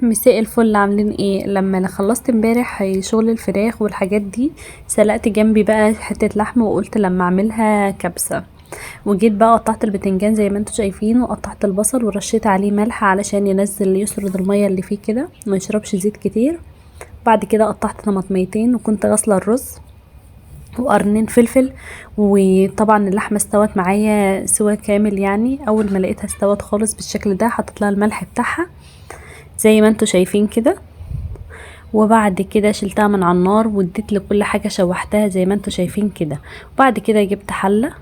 مساء الفل. عاملين ايه؟ لما خلصت امبارح شغل الفراخ والحاجات دي، سلقت جنبي بقى حتة لحم وقلت لما اعملها كبسة، وجيت بقى قطعت البتنجان زي ما انتم شايفين، وقطعت البصل ورشيت عليه ملح علشان ينزل يسرد المية اللي فيه كده ما يشربش زيت كتير. بعد كده قطعت طماطميتين، وكنت غاسله الرز وقرنين فلفل، وطبعا اللحمة استوت معايا سوا كامل، يعني اول ما لقيتها استوت خالص بالشكل ده حطيت لها الملح بتاعها زي ما انتم شايفين كده. وبعد كده شلتها من على النار واديت لكل حاجة شوحتها زي ما انتم شايفين كده. وبعد كده جبت حله،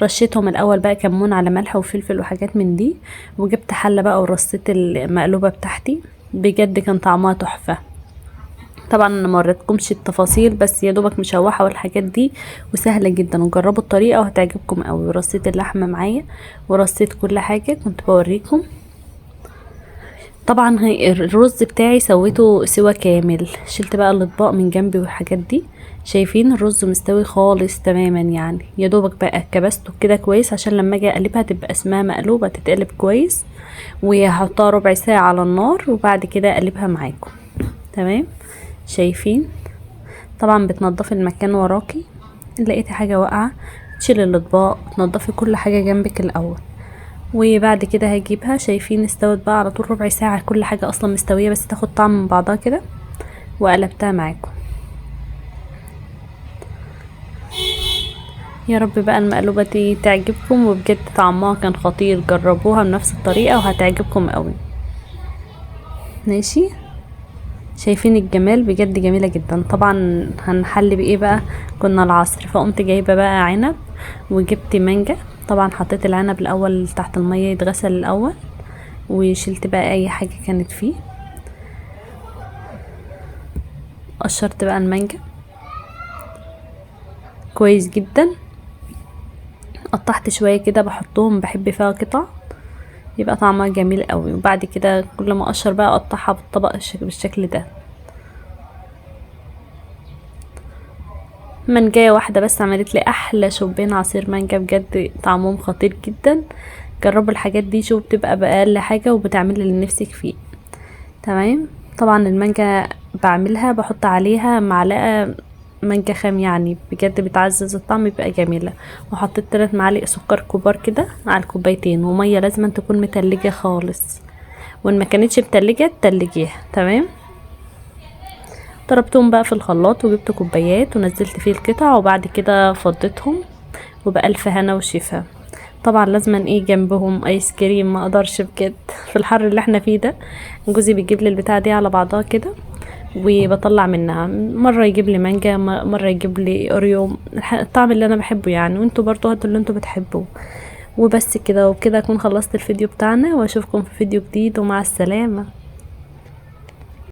رشيتهم الاول بقى كمون على ملح وفلفل وحاجات من دي، وجبت حله بقى ورصيت المقلوبة بتاعتي، بجد كان طعمها تحفة. طبعا انا ما وريتكمش التفاصيل، بس يا دوبك مشوحه والحاجات دي، وسهلة جدا، وجربوا الطريقة وهتعجبكم قوي. ورصيت اللحمة معايا ورصيت كل حاجة كنت بوريكم. طبعا الرز بتاعي سويته سوا كامل، شلت بقى الاطباق من جنبي والحاجات دي، شايفين الرز مستوي خالص تماما، يعني يا دوبك بقى كبسته كده كويس عشان لما اجي اقلبها تبقى اسمها مقلوبة، تتقلب كويس. وهحطها ربع ساعة على النار وبعد كده اقلبها معاكم. تمام، شايفين؟ طبعا بتنضفي المكان وراكي، لقيتي حاجة واقعه تشيلي الاطباق، تنضفي كل حاجة جنبك الاول. وبعد كده هجيبها، شايفين استوت بقى على طول ربع ساعة، كل حاجة اصلا مستوية بس تاخد طعم من بعضها كده. وقلبتها معاكم. يا رب بقى المقلوبة دي تعجبكم، وبجد طعمها كان خطير، جربوها بنفس الطريقة وهتعجبكم قوي. ماشي، شايفين الجمال؟ بجد جميلة جدا. طبعا هنحل بايه بقى؟ كنا العصر، فقمت جايبه بقى عنب وجبت مانجا. طبعا حطيت العنب الاول تحت المية يتغسل الاول، وشلت بقى اي حاجة كانت فيه، قشرت بقى المانجا كويس جدا، قطعت شوية كده بحطهم، بحب فيها قطع يبقى طعمها جميل قوي. وبعد كده كل ما اقشر بقى اقطعها بالطبق بالشكل ده. مانجايه واحدة بس عملت لي احلى شوبين عصير مانجا، بجد طعمهم خطير جدا. جربوا الحاجات دي، شوف بتبقى باقل حاجة وبتعملي اللي نفسك فيه. تمام، طبعا المانجا بعملها بحط عليها معلقه مانجا خام، يعني بجد بتعزز الطعم، بيبقى جميلة. وحطيت 3 معالق سكر كبار كده على الكوبايتين، ومية لازم تكون متلجه خالص، وان ما كانتش متلجه تلجيها. تمام، ضربتهم بقى في الخلاط وجبت كوبايات ونزلت فيه القطع، وبعد كده فضيتهم، وبألف هنا وشفا. طبعا لازما ايه جنبهم ايس كريم، ما اقدرش بجد في الحر اللي احنا فيه ده. جوزي بيجيب لي البتاعه دي على بعضها كده وبطلع منها، مرة يجيب لي مانجا، مرة يجيب لي اوريو، الطعم اللي انا بحبه يعني، وانتوا برضو هاتوا اللي انتوا بتحبوه. وبس كده، وبكده اكون خلصت الفيديو بتاعنا، واشوفكم في فيديو جديد، ومع السلامة.